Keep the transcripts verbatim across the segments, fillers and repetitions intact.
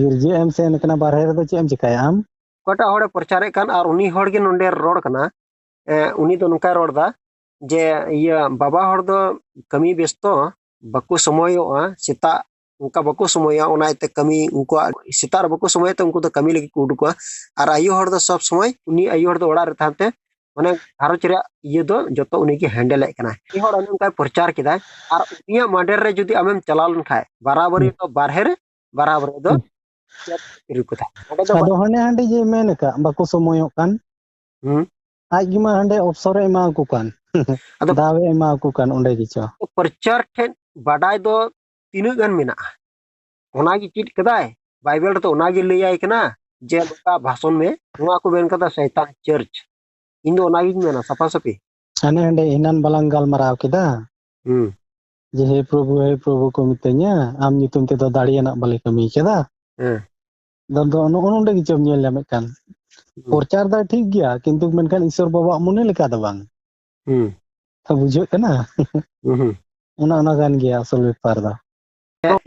ᱜᱤᱨᱡᱟᱹ ᱮᱢ ᱥᱮᱱ ᱠᱟᱱᱟ ᱵᱟᱨᱦᱮ ᱨᱮᱫᱚ, ᱪᱮᱫ ᱮᱢ ᱪᱮᱠᱟᱭᱟ ᱟᱢ? ᱚᱠᱟᱴᱟᱜ ᱦᱚᱲᱮ ᱯᱨᱚᱪᱟᱨᱮᱫ ᱠᱟᱱ ᱟᱨ ᱩᱱᱤ ᱦᱚᱲ ᱜᱮ ᱱᱚᱰᱮ ᱨᱚᱲ ᱠᱟᱱᱟ᱾ ᱮ, ᱩᱱᱤ ᱫᱚ ᱱᱚᱝᱠᱟᱭ ᱨᱚᱲ ᱮᱫᱟ ᱡᱮ, ᱤᱭᱟᱹ, ᱵᱟᱵᱟ ᱦᱚᱲ ᱫᱚ ᱠᱟᱹᱢᱤ ᱵᱮᱥᱛᱚ, ᱵᱟᱠᱚ ᱥᱚᱢᱚᱭᱚᱜᱼᱟ, ᱥᱮᱛᱟᱜ ᱚᱱᱠᱟ ᱵᱟᱠᱚ ᱥᱚᱢᱚᱭᱚᱜᱼᱟ, ᱚᱱᱟ ᱤᱭᱟᱹᱛᱮ ᱠᱟᱹᱢᱤ ᱩᱱᱠᱩᱣᱟᱜ ᱥᱮᱛᱟᱜ ᱨᱮ ᱵᱟᱠᱚ ᱥᱚᱢᱚᱭᱚᱜ ᱛᱮ ᱩᱱᱠᱩ ᱫᱚ ᱠᱟᱹᱢᱤ ᱞᱟᱹᱜᱤᱫ ᱠᱚ ᱩᱰᱩᱠᱚᱜᱼᱟ᱾ ᱟᱨ ᱟᱭᱳ ᱦᱚᱲ ᱫᱚ ᱥᱚᱵᱽ ᱥᱚᱢᱚᱭ, ᱩᱱᱤ ᱟᱭᱳ ᱦᱚᱲ ᱫᱚ ᱚᱲᱟᱜ ᱨᱮ ᱛᱟᱦᱮᱸ ᱛᱮ, ᱢᱟᱱᱮ, ᱜᱷᱟᱨᱚᱸᱡᱽ ᱨᱮᱭᱟᱜ ᱤᱭᱟᱹ ᱫᱚ ᱡᱚᱛᱚ ᱩᱱᱤ ᱜᱮ ᱦᱮᱱᱰᱮᱞᱮᱫ ᱠᱟᱱᱟᱭ᱾ ᱩᱱᱤ ᱦᱚᱲ ᱚᱱᱮ ᱚᱱᱠᱟᱭ ᱯᱨᱚᱪᱟᱨ ᱠᱮᱫᱟᱭ᱾ ᱟᱨ ᱩᱱᱤᱭᱟᱜ ᱢᱟᱰᱮᱨ ᱨᱮ ᱡᱩᱫᱤ ᱟᱢᱮᱢ ᱪᱟᱞᱟᱣ ᱞᱮᱱᱠᱷᱟᱱ, ᱵᱟᱨᱟᱵᱟᱨᱤ ᱦᱩᱸ᱾ ᱫᱚ ᱵᱟᱨᱦᱮ ᱨᱮ, ᱵᱟᱨᱟᱵᱟᱨᱤ ᱫᱚ ᱦᱩᱸ᱾ ᱪᱮᱫ ᱨᱩᱯ ᱠᱟᱛᱷᱟ? ᱚᱸᱰᱮ ᱫᱚ ᱟᱫᱚ ᱵᱟᱝ᱾ ᱦᱟᱸᱰᱮ ᱦᱟᱸᱰᱮ ᱡᱮ ᱢᱮᱱ ᱟᱠᱟᱫ, ᱵᱟᱠᱚ ᱥᱚᱢᱚᱭᱚᱜ ᱠᱟᱱ᱾ ᱦᱩᱸ᱾ ᱟᱡ ᱜᱮᱢᱟ ᱦᱟᱸᱰᱮ ᱚᱯᱥᱚᱨᱮ ᱮᱢᱟ ᱠᱚ ᱠᱟᱱ᱾ ᱟᱫᱚ ᱫᱟᱣᱮ ᱮᱢᱟ ᱠᱚ ᱠᱟᱱ ᱚᱸᱰᱮ ᱜᱮᱪᱚ᱾ ᱯᱨᱚᱪᱟᱨ ᱴᱷᱮᱱ ᱵᱟᱰᱟᱭ ᱫᱚ ᱛᱤᱱᱟᱹᱜ ᱜᱟᱱ ᱢᱮᱱᱟᱜᱼᱟ? ᱚᱱᱟᱜᱮ ᱪᱮᱫ ᱠᱟᱫᱟᱭ, ᱵᱟᱭᱵᱮᱞ ᱨᱮᱫᱚ ᱚᱱᱟᱜᱮ ᱞᱟᱹᱭᱟᱭ ᱠᱟᱱᱟ ᱡᱮ ᱱᱚᱝᱠᱟ ᱵᱷᱟᱥᱚᱱ ᱢᱮ, ᱱᱚᱣᱟ ᱠᱚ ᱢᱮᱱ ᱠᱟᱫᱟ ᱥᱟᱭᱛᱟᱱ ᱪᱟᱨᱪ᱾ ᱤᱧ ᱫᱚ ᱚᱱᱟᱜᱤᱧ ᱢᱮᱱᱟ ᱥᱟᱯᱷᱟ ᱥᱟᱹᱯᱷᱤ᱾ ᱦᱟᱱᱮ ᱦᱟᱸᱰᱮ ᱮᱱᱟᱱ ᱵᱟᱞᱟᱝ ᱜᱟᱞᱢᱟᱨᱟᱣ ᱠᱮᱫᱟ ᱦᱩᱸ᱾ ᱡᱮ, "ᱦᱮ ᱯᱨᱚᱵᱷᱩ, ᱦᱮ ᱯᱨᱚᱵᱷᱩ" ᱠᱚ ᱢᱤᱛᱟᱹᱧᱟ, ᱟᱢ ᱧᱩᱛᱩᱢ ᱛᱮᱫᱚ ᱫᱟᱲᱮᱭᱟᱱᱟᱜ ᱵᱟᱞᱮ ᱠᱟᱹᱢᱤ ᱠᱟᱫᱟ᱾ ᱦᱮᱸ᱾ ᱟᱫᱚ ᱱᱚᱜᱼᱚ ᱱᱚᱰᱮ ᱜᱮᱪᱚᱢ ᱧᱮᱞ ᱧᱟᱢᱮᱫ ᱠᱟᱱ᱾ ᱦᱩᱸ᱾ ᱯᱨᱚᱪᱟᱨ ᱫᱟᱭ ᱴᱷᱤᱠ ᱜᱮᱭᱟ, ᱠᱤᱱᱛᱩ ᱢᱮᱱᱠᱷᱟᱱ ᱤᱥᱚᱨ ᱵᱟᱵᱟᱣᱟᱜ ᱢᱚᱱᱮ ᱞᱮᱠᱟ ᱫᱚ ᱵᱟᱝ᱾ ᱦᱩᱸ᱾ ᱛᱚ ᱵᱩᱡᱷᱟᱹᱜ ᱠᱟᱱᱟ? ᱦᱩᱸ, ᱦᱩᱸ᱾ ᱚᱱᱟ, ᱚᱱᱟ ᱠᱟᱱ ᱜᱮᱭᱟ ᱟᱥᱚᱞ ᱵᱮᱯᱟᱨ ᱫᱚ᱾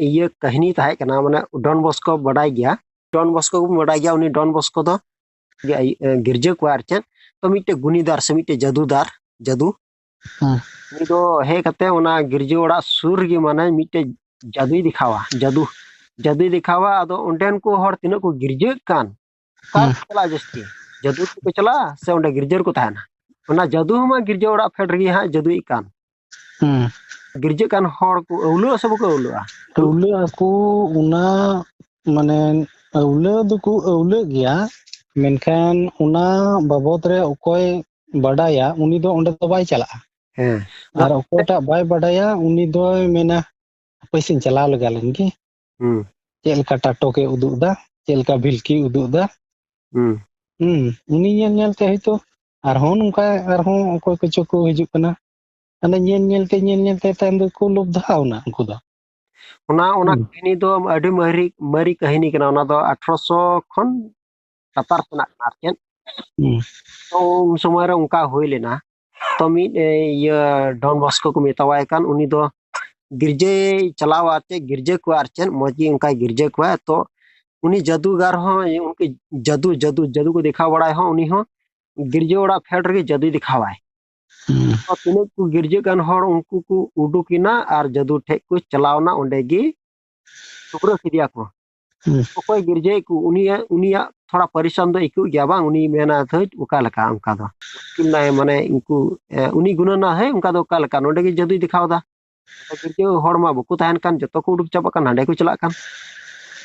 ᱤᱭᱟᱹ ᱠᱟᱹᱦᱱᱤ ᱛᱟᱦᱮᱸ ᱠᱟᱱᱟ, ᱢᱟᱱᱮ, ᱰᱚᱱ ᱵᱚᱥᱠᱚ ᱵᱟᱰᱟᱭ ᱜᱮᱭᱟ, ᱰᱚᱱ ᱵᱚᱥᱠᱚ ᱵᱚᱱ ᱵᱟᱰᱟᱭ ᱜᱮᱭᱟ, ᱩᱱᱤ ᱰᱚᱱ ᱵᱚᱥᱠᱚ ᱫᱚ ᱜᱮ-, ᱮ, ᱜᱤᱨᱡᱟᱹ ᱠᱚᱣᱟ ᱟᱨ ᱪᱮᱫ, ᱛᱚ ᱢᱤᱫᱴᱮᱡ ᱜᱩᱱᱤᱫᱟᱨ ᱥᱮ ᱢᱤᱫᱴᱮᱡ ᱡᱟᱫᱩᱫᱟᱨ, ᱡᱟᱫᱩ, ᱦᱮᱸ᱾ ᱩᱱᱤ ᱫᱚ ᱦᱮᱡ ᱠᱟᱛᱮ ᱚᱱᱟ ᱜᱤᱨᱡᱟᱹ ᱚᱲᱟᱜ ᱥᱩᱨ ᱨᱮᱜᱮ, ᱢᱟᱱᱮ, ᱢᱤᱫᱴᱮᱡ ᱡᱟᱫᱩᱭ ᱫᱮᱠᱷᱟᱣᱟ, ᱡᱟᱫᱩ, ᱡᱟᱫᱩᱭ ᱫᱮᱠᱷᱟᱣᱟ᱾ ᱟᱫᱚ ᱚᱸᱰᱮᱱ ᱠᱚ ᱦᱚᱲ ᱛᱤᱱᱟᱹᱜ ᱠᱚ ᱜᱤᱨᱡᱟᱹᱜ ᱠᱟᱱ, ᱚᱠᱟ ᱦᱩᱸ᱾ ᱠᱚ ᱪᱟᱞᱟᱜᱼᱟ ᱡᱟᱹᱥᱛᱤ? ᱡᱟᱹᱫᱩ ᱠᱚ ᱪᱟᱞᱟᱜᱼᱟ ᱥᱮ ᱚᱸᱰᱮ ᱜᱤᱨᱡᱟᱹ ᱨᱮᱠᱚ ᱛᱟᱦᱮᱱᱟ? ᱚᱱᱟ ᱡᱟᱹᱫᱩ ᱦᱚᱸ ᱢᱟ ᱜᱤᱨᱡᱟᱹ ᱚᱲᱟᱜ ᱯᱷᱮᱰ ᱨᱮᱜᱮ ᱦᱟᱸᱜ ᱡᱟᱹᱫᱩᱭᱮᱫ ᱠᱟᱱ᱾ ᱦᱩᱸ᱾ ᱜᱤᱨᱡᱟᱹᱜ ᱠᱟᱱ ᱦᱚᱲ ᱠᱚ ᱟᱹᱣᱞᱟᱹᱜᱼᱟ ᱥᱮ ᱵᱟᱠᱚ ᱟᱹᱣᱞᱟᱹᱜᱼᱟ? ᱟᱹᱣᱞᱟᱹᱜ ᱟᱠᱚ, ᱚᱱᱟ, ᱢᱟᱱᱮ, ᱟᱹᱣᱞᱟᱹ ᱫᱚᱠᱚ ᱟᱹᱣᱞᱟᱹᱜ ᱜᱮᱭᱟ, ᱢᱮᱱᱠᱷᱟᱱ ᱚᱱᱟ ᱵᱟᱵᱚᱫ ᱨᱮ ᱚᱠᱚᱭ ᱵᱟᱰᱟᱭᱟ, ᱩᱱᱤ ᱫᱚ ᱚᱸᱰᱮ ᱫᱚ ᱵᱟᱭ ᱪᱟᱞᱟᱜᱼᱟ᱾ ᱦᱮᱸ᱾ ᱟᱨ ᱚᱠᱚᱭᱴᱟᱜ ᱵᱟᱭ ᱵᱟᱰᱟᱭᱟ, ᱩᱱᱤ ᱫᱚᱭ ᱢᱮᱱᱟ, "ᱦᱟᱯᱮ ᱥᱮᱧ ᱪᱟᱞᱟᱣ ᱞᱮᱜᱟ ᱞᱮᱱ ᱜᱮ, ᱦᱩᱸ᱾ ᱪᱮᱫ ᱞᱮᱠᱟ ᱴᱟᱴᱚᱠᱮ ᱩᱫᱩᱜ ᱮᱫᱟ, ᱪᱮᱫ ᱞᱮᱠᱟ ᱵᱷᱤᱞᱠᱤ ᱩᱫᱩᱜ ᱮᱫᱟ?" ᱦᱩᱸ᱾ ᱦᱩᱸ, ᱩᱱᱤ ᱧᱮᱞ ᱧᱮᱞ ᱛᱮ ᱦᱚᱭᱛᱳ ᱟᱨᱦᱚᱸ ᱱᱚᱝᱠᱟ, ᱟᱨᱦᱚᱸ ᱚᱠᱚᱭ ᱠᱚᱪᱚ ᱠᱚ ᱦᱤᱡᱩᱜ ᱠᱟᱱᱟ᱾ ᱦᱟᱱᱮ ᱧᱮᱞ ᱧᱮᱞ ᱛᱮ, ᱧᱮᱞ ᱧᱮᱞ ᱛᱮ ᱛᱟᱭᱚᱢ ᱫᱚᱠᱚ ᱞᱳᱵᱷ ᱫᱷᱟᱣ ᱮᱱᱟ ᱩᱱᱠᱩ ᱫᱚ᱾ ᱚᱱᱟ, ᱚᱱᱟ ᱦᱩᱸ᱾ ᱠᱟᱹᱦᱱᱤ ᱫᱚ ᱟᱹᱰᱤ ᱢᱟᱨᱮ, ᱢᱟᱨᱮ ᱠᱟᱹᱦᱱᱤ ᱠᱟᱱᱟ᱾ ᱚᱱᱟ ᱫᱚ ᱟᱴᱷᱨᱚᱥᱚ ᱠᱷᱚᱱ ᱞᱟᱛᱟᱨ ᱥᱮᱱᱟᱜ ᱠᱟᱱᱟ ᱟᱨ ᱪᱮᱫ᱾ ᱦᱩᱸ᱾ ᱛᱚ ᱩᱱ ᱥᱚᱢᱚᱭ ᱨᱮ ᱚᱱᱠᱟ ᱦᱩᱭ ᱞᱮᱱᱟ᱾ ᱛᱚ ᱢᱤᱫ, ᱮ, ᱤᱭᱟᱹ ᱰᱚᱱ ᱵᱚᱥᱠᱳ ᱠᱚ ᱢᱮᱛᱟᱣᱟᱭ ᱠᱟᱱ, ᱩᱱᱤ ᱫᱚ ᱜᱤᱨᱡᱟᱹᱭ ᱪᱟᱞᱟᱣᱟ ᱟᱨ ᱪᱮᱫ, ᱜᱤᱨᱡᱟᱹ ᱠᱚᱣᱟ ᱟᱨ ᱪᱮᱫ, ᱢᱚᱡᱽ ᱜᱮ ᱚᱱᱠᱟᱭ ᱜᱤᱨᱡᱟᱹ ᱠᱚᱣᱟ᱾ ᱛᱚ ᱩᱱᱤ ᱡᱟᱫᱩᱜᱟᱨ ᱦᱚᱸ ᱩᱱᱠᱩ ᱡᱟᱫᱩ ᱡᱟᱫᱩ ᱡᱟᱫᱩ ᱠᱚ ᱫᱮᱠᱷᱟᱣ ᱵᱟᱲᱟᱭ ᱦᱚᱸ, ᱩᱱᱤ ᱦᱚᱸ ᱜᱤᱨᱡᱟᱹ ᱚᱲᱟᱜ ᱯᱷᱮᱰ ᱨᱮᱜᱮ ᱡᱟᱫᱩᱭ ᱫᱮᱠᱷᱟᱣᱟᱭ᱾ ᱛᱚ ᱛᱤᱱᱟᱹᱜ ᱠᱚ ᱜᱤᱨᱡᱟᱹᱜ ᱠᱟᱱ ᱦᱚᱲ, ᱩᱱᱠᱩ ᱠᱚ ᱩᱰᱩᱠ ᱮᱱᱟ ᱟᱨ ᱡᱟᱫᱩ ᱴᱷᱮᱡ ᱠᱚ ᱪᱟᱞᱟᱣ ᱮᱱᱟ, ᱚᱸᱰᱮ ᱜᱮ ᱴᱩᱠᱨᱟᱹ ᱠᱮᱫᱮᱭᱟ ᱠᱚ᱾ ᱦᱩᱸ᱾ ᱚᱠᱚᱭ ᱜᱤᱨᱡᱟᱹᱭᱮᱫ ᱠᱚ, ᱩᱱᱤᱭᱟᱜ, ᱩᱱᱤᱭᱟᱜ ᱛᱷᱚᱲᱟ ᱯᱟᱨᱤᱥᱟᱱ ᱫᱚ ᱟᱹᱭᱠᱟᱹᱜ ᱜᱮᱭᱟ ᱵᱟᱝ? ᱩᱱᱤ ᱢᱮᱱᱟ, "ᱫᱷᱟᱹᱴ, ᱚᱠᱟ ᱞᱮᱠᱟ ᱚᱱᱠᱟ ᱫᱚ?" ᱢᱩᱥᱠᱤᱞ ᱱᱟᱭ, ᱢᱟᱱᱮ, ᱩᱱᱠᱩ, ᱮ, ᱩᱱᱤ ᱜᱩᱱᱟᱹᱱᱟ, "ᱦᱮᱸ, ᱚᱱᱠᱟ ᱫᱚ ᱚᱠᱟ ᱞᱮᱠᱟ? ᱱᱚᱰᱮ ᱜᱮ ᱡᱟᱹᱫᱩᱭ ᱫᱮᱠᱷᱟᱣ ᱮᱫᱟ᱾ ᱱᱚᱰᱮ ᱜᱤᱨᱡᱟᱹ ᱦᱚᱲ ᱢᱟ ᱵᱟᱠᱚ ᱛᱟᱦᱮᱱ ᱠᱟᱱ, ᱡᱚᱛᱚ ᱠᱚ ᱩᱰᱩᱠ ᱪᱟᱵᱟᱜ ᱠᱟᱱ, ᱦᱟᱸᱰᱮ ᱠᱚ ᱪᱟᱞᱟᱜ ᱠᱟᱱ᱾"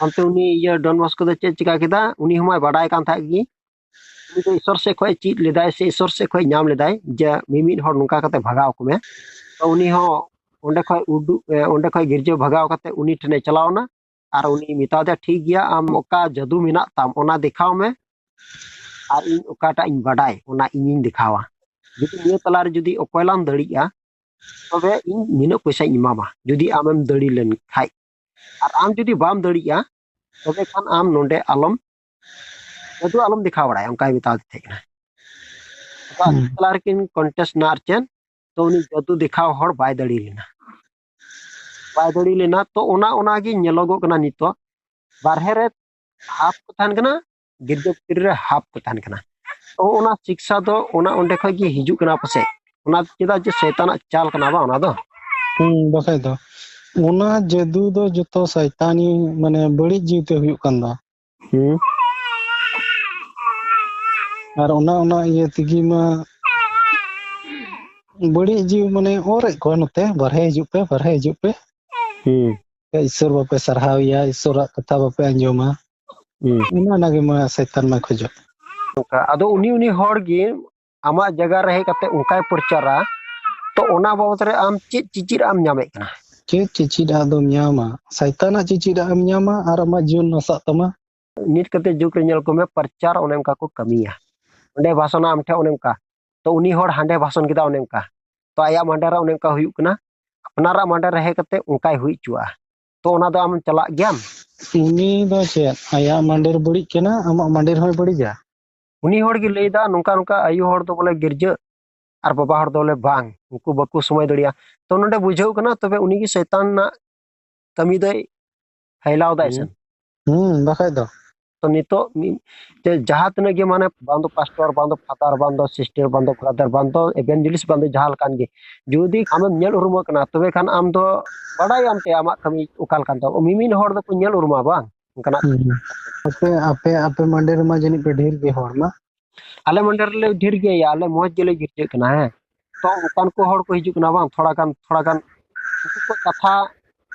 ᱚᱱᱛᱮ ᱩᱱᱤ ᱤᱭᱟᱹ ᱰᱚᱱ ᱵᱚᱥᱠᱳ ᱫᱚ ᱪᱮᱫ ᱪᱤᱠᱟ ᱠᱮᱫᱟ? ᱩᱱᱤ ᱦᱚᱸ ᱢᱟᱭ ᱵᱟᱰᱟᱭ ᱠᱟᱱ ᱛᱟᱦᱮᱸᱫ ᱜᱮ, ᱩᱱᱤ ᱫᱚ ᱤᱥᱚᱨ ᱥᱮᱫ ᱠᱷᱚᱡ ᱪᱮᱫ ᱞᱮᱫᱟᱭ ᱥᱮ ᱤᱥᱚᱨ ᱥᱮᱫ ᱠᱷᱚᱡ ᱧᱟᱢ ᱞᱮᱫᱟᱭ ᱡᱮ ᱢᱤᱢᱤᱫ ᱦᱚᱲ ᱱᱚᱝᱠᱟ ᱠᱟᱛᱮ ᱵᱷᱟᱜᱟᱣ ᱠᱚᱢᱮ᱾ ᱛᱚ ᱩᱱᱤ ᱦᱚᱸ ᱚᱸᱰᱮ ᱠᱷᱚᱡ ᱩᱰᱩᱠ, ᱮ, ᱚᱸᱰᱮ ᱠᱷᱚᱡ ᱜᱤᱨᱡᱟᱹ ᱵᱷᱟᱜᱟᱣ ᱠᱟᱛᱮ ᱩᱱᱤ ᱴᱷᱮᱱᱮ ᱪᱟᱞᱟᱣ ᱮᱱᱟ ᱟᱨ ᱩᱱᱤ ᱢᱮᱛᱟ ᱫᱮᱭᱟ, "ᱴᱷᱤᱠ ᱜᱮᱭᱟ, ᱟᱢ ᱚᱠᱟ ᱡᱟᱹᱫᱩ ᱢᱮᱱᱟᱜ ᱛᱟᱢ ᱚᱱᱟ ᱫᱮᱠᱷᱟᱣ ᱢᱮ, ᱟᱨ ᱤᱧ ᱚᱠᱟᱴᱟᱜ ᱤᱧ ᱵᱟᱰᱟᱭ ᱚᱱᱟ ᱤᱧᱤᱧ ᱫᱮᱠᱷᱟᱣᱟ᱾ ᱡᱩᱫᱤ ᱱᱤᱭᱟᱹ ᱛᱟᱞᱟᱨᱮ ᱡᱩᱫᱤ ᱚᱠᱚᱭ ᱞᱟᱝ ᱫᱟᱲᱮᱜᱼᱟ, ᱛᱚᱵᱮ ᱤᱧ ᱱᱤᱱᱟᱹᱜ ᱯᱚᱭᱥᱟᱧ ᱮᱢᱟᱢᱟ, ᱡᱩᱫᱤ ᱟᱢᱮᱢ ᱫᱟᱲᱮ ᱞᱮᱱ ᱠᱷᱟᱡ᱾ ᱟᱨ ᱟᱢ ᱡᱩᱫᱤ ᱵᱟᱢ ᱫᱟᱲᱮᱜᱼᱟ, ᱛᱚᱵᱮ ᱠᱷᱟᱱ ᱟᱢ ᱱᱚᱰᱮ ᱟᱞᱚᱢ, ᱡᱟᱹᱫᱩ ᱟᱞᱚᱢ ᱫᱮᱠᱷᱟᱣ ᱵᱟᱲᱟᱭᱟ", ᱚᱱᱠᱟᱭ ᱢᱮᱛᱟᱣ ᱫᱮ ᱛᱟᱦᱮᱸ ᱠᱟᱱᱟ᱾ ᱟᱫᱚ ᱟᱹᱠᱤᱱ ᱦᱩᱸ᱾ ᱛᱟᱞᱟ ᱨᱮᱠᱤᱱ ᱠᱚᱱᱴᱮᱥᱴ ᱮᱱᱟ ᱟᱨ ᱪᱮᱫ, ᱛᱚ ᱩᱱᱤ ᱡᱟᱹᱫᱩ ᱫᱮᱠᱷᱟᱣ ᱦᱚᱲ ᱵᱟᱭ ᱫᱟᱲᱮ ᱞᱮᱱᱟ᱾ ᱵᱟᱭ ᱫᱟᱲᱮ ᱞᱮᱱᱟ᱾ ᱛᱚ ᱚᱱᱟ, ᱚᱱᱟ ᱜᱮ ᱧᱮᱞᱚᱜᱚᱜ ᱠᱟᱱᱟ ᱱᱤᱛᱚᱜ, ᱵᱟᱨᱦᱮ ᱨᱮ ᱦᱟᱯ ᱠᱚ ᱛᱟᱦᱮᱱ ᱠᱟᱱᱟ, ᱜᱤᱨᱡᱟᱹ ᱵᱷᱤᱛᱨᱤ ᱨᱮ ᱦᱟᱯ ᱠᱚ ᱛᱟᱦᱮᱱ ᱠᱟᱱᱟ᱾ ᱛᱚ ᱚᱱᱟ ᱥᱤᱠᱥᱟ ᱫᱚ ᱚᱱᱟ ᱚᱸᱰᱮ ᱠᱷᱚᱡ ᱜᱮ ᱦᱤᱡᱩᱜ ᱠᱟᱱᱟ ᱯᱟᱥᱮᱡ, ᱚᱱᱟ ᱪᱮᱫᱟᱜ ᱡᱮ ᱥᱚᱭᱛᱟᱱᱟᱜ ᱪᱟᱞ ᱠᱟᱱᱟ ᱵᱟᱝ ᱚᱱᱟ ᱫᱚ᱾ ᱦᱩᱸ, ᱵᱟᱠᱷᱟᱡ ᱫᱚ ᱚᱱᱟ ᱡᱟᱹᱫᱩ ᱫᱚ ᱡᱚᱛᱚ ᱥᱟᱭᱛᱟᱱᱤ, ᱢᱟᱱᱮ, ᱵᱟᱹᱲᱤᱡ ᱡᱤᱣᱤ ᱛᱮ ᱦᱩᱭᱩᱜ ᱠᱟᱱ ᱫᱚ᱾ ᱦᱩᱸ᱾ ᱟᱨ ᱚᱱᱟ, ᱚᱱᱟ ᱤᱭᱟᱹ ᱛᱮᱜᱮ ᱢᱟ ᱵᱟᱹᱲᱤᱡ ᱡᱤᱣᱤ, ᱢᱟᱱᱮ, ᱚᱨᱮᱫ ᱠᱚᱣᱟ ᱱᱚᱛᱮ, ᱵᱟᱨᱦᱮ ᱦᱤᱡᱩᱜ ᱯᱮ, ᱵᱟᱨᱦᱮ ᱦᱤᱡᱩᱜ ᱯᱮ᱾ ᱦᱩᱸ᱾ ᱤᱥᱥᱚᱨ ᱵᱟᱯᱮ ᱥᱟᱨᱦᱟᱣᱮᱭᱟ, ᱤᱥᱥᱚᱨᱟᱜ ᱠᱟᱛᱷᱟ ᱵᱟᱯᱮ ᱟᱸᱡᱚᱢᱟ᱾ ᱦᱩᱸ᱾ ᱚᱱᱟ, ᱚᱱᱟ ᱜᱮ ᱢᱟ ᱥᱟᱭᱛᱟᱱ ᱢᱟ ᱠᱷᱚᱡᱚᱜ᱾ ᱚᱱᱠᱟ᱾ ᱟᱫᱚ ᱩᱱᱤ, ᱩᱱᱤ ᱦᱚᱲ ᱜᱮ ᱟᱢᱟᱜ ᱡᱟᱭᱜᱟ ᱨᱮ ᱦᱮᱡ ᱠᱟᱛᱮ ᱚᱱᱠᱟᱭ ᱯᱨᱚᱪᱟᱨᱟ, ᱛᱚ ᱚᱱᱟ ᱵᱟᱵᱚᱫ ᱨᱮ ᱟᱢ ᱪᱮᱫ ᱪᱤᱪᱤᱫ ᱟᱜ ᱮᱢ ᱧᱟᱢᱮᱫ ᱠᱟᱱᱟ? ᱪᱮᱫ ᱪᱤᱪᱤᱫ ᱟᱜ ᱫᱚᱢ ᱧᱟᱢᱟ? ᱥᱟᱭᱛᱟᱱᱟᱜ ᱪᱤᱪᱤᱫ ᱟᱜ ᱮᱢ ᱧᱟᱢᱟ ᱟᱨ ᱟᱢᱟᱜ ᱡᱤᱭᱚᱱ ᱱᱟᱥᱟᱜ ᱛᱟᱢᱟ᱾ ᱱᱤᱛ ᱠᱟᱛᱮ ᱡᱩᱜᱽ ᱨᱮ ᱧᱮᱞ ᱠᱚᱢᱮ, ᱯᱨᱚᱪᱟᱨ ᱚᱱᱮ ᱚᱱᱠᱟ ᱠᱚ ᱠᱟᱹᱢᱤᱭᱟ᱾ ᱚᱸᱰᱮ ᱵᱷᱟᱥᱚᱱᱟ ᱟᱢ ᱴᱷᱮᱱ ᱚᱱᱮ ᱚᱱᱠᱟ, ᱛᱚ ᱩᱱᱤ ᱦᱚᱲ ᱦᱟᱸᱰᱮ ᱵᱷᱟᱥᱚᱱ ᱠᱮᱫᱟ ᱚᱱᱮ ᱚᱱᱠᱟ, ᱛᱚ ᱟᱭᱟᱜ ᱢᱟᱰᱮᱨ ᱨᱮ ᱚᱱᱮ ᱚᱱᱠᱟ ᱦᱩᱭᱩᱜ ᱠᱟᱱᱟ, ᱟᱯᱱᱟᱨᱟᱜ ᱢᱟᱰᱮᱨ ᱨᱮ ᱦᱮᱡ ᱠᱟᱛᱮ ᱚᱱᱠᱟᱭ ᱦᱩᱭ ᱦᱚᱪᱚᱣᱟᱜᱼᱟ᱾ ᱛᱚ ᱚᱱᱟ ᱫᱚ ᱟᱢ ᱪᱟᱞᱟᱜ ᱜᱮᱭᱟᱢ? ᱩᱱᱤ ᱫᱚ ᱪᱮᱫ, ᱟᱭᱟᱜ ᱢᱟᱰᱮᱨ ᱵᱟᱹᱲᱤᱡ ᱠᱟᱱᱟ, ᱟᱢᱟᱜ ᱢᱟᱰᱮᱨ ᱦᱚᱸᱭ ᱵᱟᱹᱲᱤᱡᱟ? ᱩᱱᱤ ᱦᱚᱲ ᱜᱮ ᱞᱟᱹᱭᱫᱟ, "ᱱᱚᱝᱠᱟ ᱱᱚᱝᱠᱟ ᱟᱭᱳ ᱦᱚᱲ ᱫᱚ ᱵᱚᱞᱮ ᱜᱤᱨᱡᱟᱹ ᱟᱨ ᱵᱟᱵᱟ ᱦᱚᱲ ᱫᱚ ᱵᱚᱞᱮ ᱵᱟᱝ, ᱩᱱᱠᱩ ᱵᱟᱠᱚ ᱥᱚᱢᱚᱭ ᱫᱟᱲᱮᱭᱟᱜᱼᱟ᱾" ᱛᱚ ᱱᱚᱰᱮ ᱵᱩᱡᱷᱟᱹᱣ ᱠᱟᱱᱟ, ᱛᱚᱵᱮ ᱩᱱᱤ ᱜᱮ ᱥᱚᱭᱛᱟᱱ ᱨᱮᱱᱟᱜ ᱠᱟᱹᱢᱤ ᱫᱚᱭ ᱯᱷᱟᱭᱞᱟᱣ ᱫᱟᱭ ᱥᱮ᱾ ᱦᱩᱸ᱾ ᱦᱩᱸ, ᱵᱟᱠᱷᱟᱡ ᱫᱚ᱾ ᱛᱚ ᱱᱤᱛᱚᱜ ᱢᱤ-, ᱡᱮ ᱡᱟᱦᱟᱸ ᱛᱤᱱᱟᱹᱜ ᱜᱮ ᱢᱟᱱᱮ ᱵᱟᱝ ᱫᱚ pastor, ᱵᱟᱝ ᱫᱚ father, ᱵᱟᱝ ᱫᱚ sister, ᱵᱟᱝ ᱫᱚ brother, ᱵᱟᱝ ᱫᱚ evangelist, ᱵᱟᱝ ᱫᱚ ᱡᱟᱦᱟᱸ ᱞᱮᱠᱟᱱ ᱜᱮ, ᱡᱩᱫᱤ ᱟᱢᱮᱢ ᱧᱮᱞ ᱩᱨᱩᱢᱚᱜ ᱠᱟᱱᱟ, ᱛᱚᱵᱮ ᱠᱷᱟᱱ ᱟᱢ ᱫᱚ ᱵᱟᱰᱟᱭᱟᱢ ᱛᱮ ᱟᱢᱟᱜ ᱠᱟᱹᱢᱤ ᱚᱠᱟ ᱞᱮᱠᱟᱱ ᱛᱟᱢ᱾ ᱢᱤᱢᱤᱫ ᱦᱚᱲ ᱫᱚᱠᱚ ᱧᱮᱞ ᱩᱨᱩᱢᱟ ᱵᱟᱝ ᱚᱱᱠᱟᱱᱟᱜ᱾ ᱦᱩᱸ᱾ ᱟᱯᱮ, ᱟᱯᱮ, ᱟᱯᱮ ᱢᱟᱹᱰᱤ ᱨᱮᱢᱟ ᱡᱟᱹᱱᱤᱡ ᱯᱮ ᱰᱷᱮᱨ ᱜᱮ ᱦᱚᱲ ᱢᱟ᱾ ᱟᱞᱮ ᱢᱟᱹᱰᱤ ᱨᱮᱞᱮ ᱰᱷᱮᱨ ᱜᱮᱭᱟ, ᱟᱞᱮ ᱢᱚᱡᱽ ᱜᱮᱞᱮ ᱜᱤᱨᱡᱟᱹᱜ ᱠᱟᱱᱟ, ᱦᱮᱸ᱾ ᱛᱚ ᱚᱱᱠᱟᱱ ᱠᱚ ᱦᱚᱲ ᱠᱚ ᱦᱤᱡᱩᱜ ᱠᱟᱱᱟ ᱵᱟᱝ, ᱛᱷᱚᱲᱟ ᱜᱟᱱ, ᱛᱷᱚᱲᱟ ᱜᱟᱱ ᱩᱱᱠᱩ ᱠᱚ ᱠᱟᱛᱷᱟ,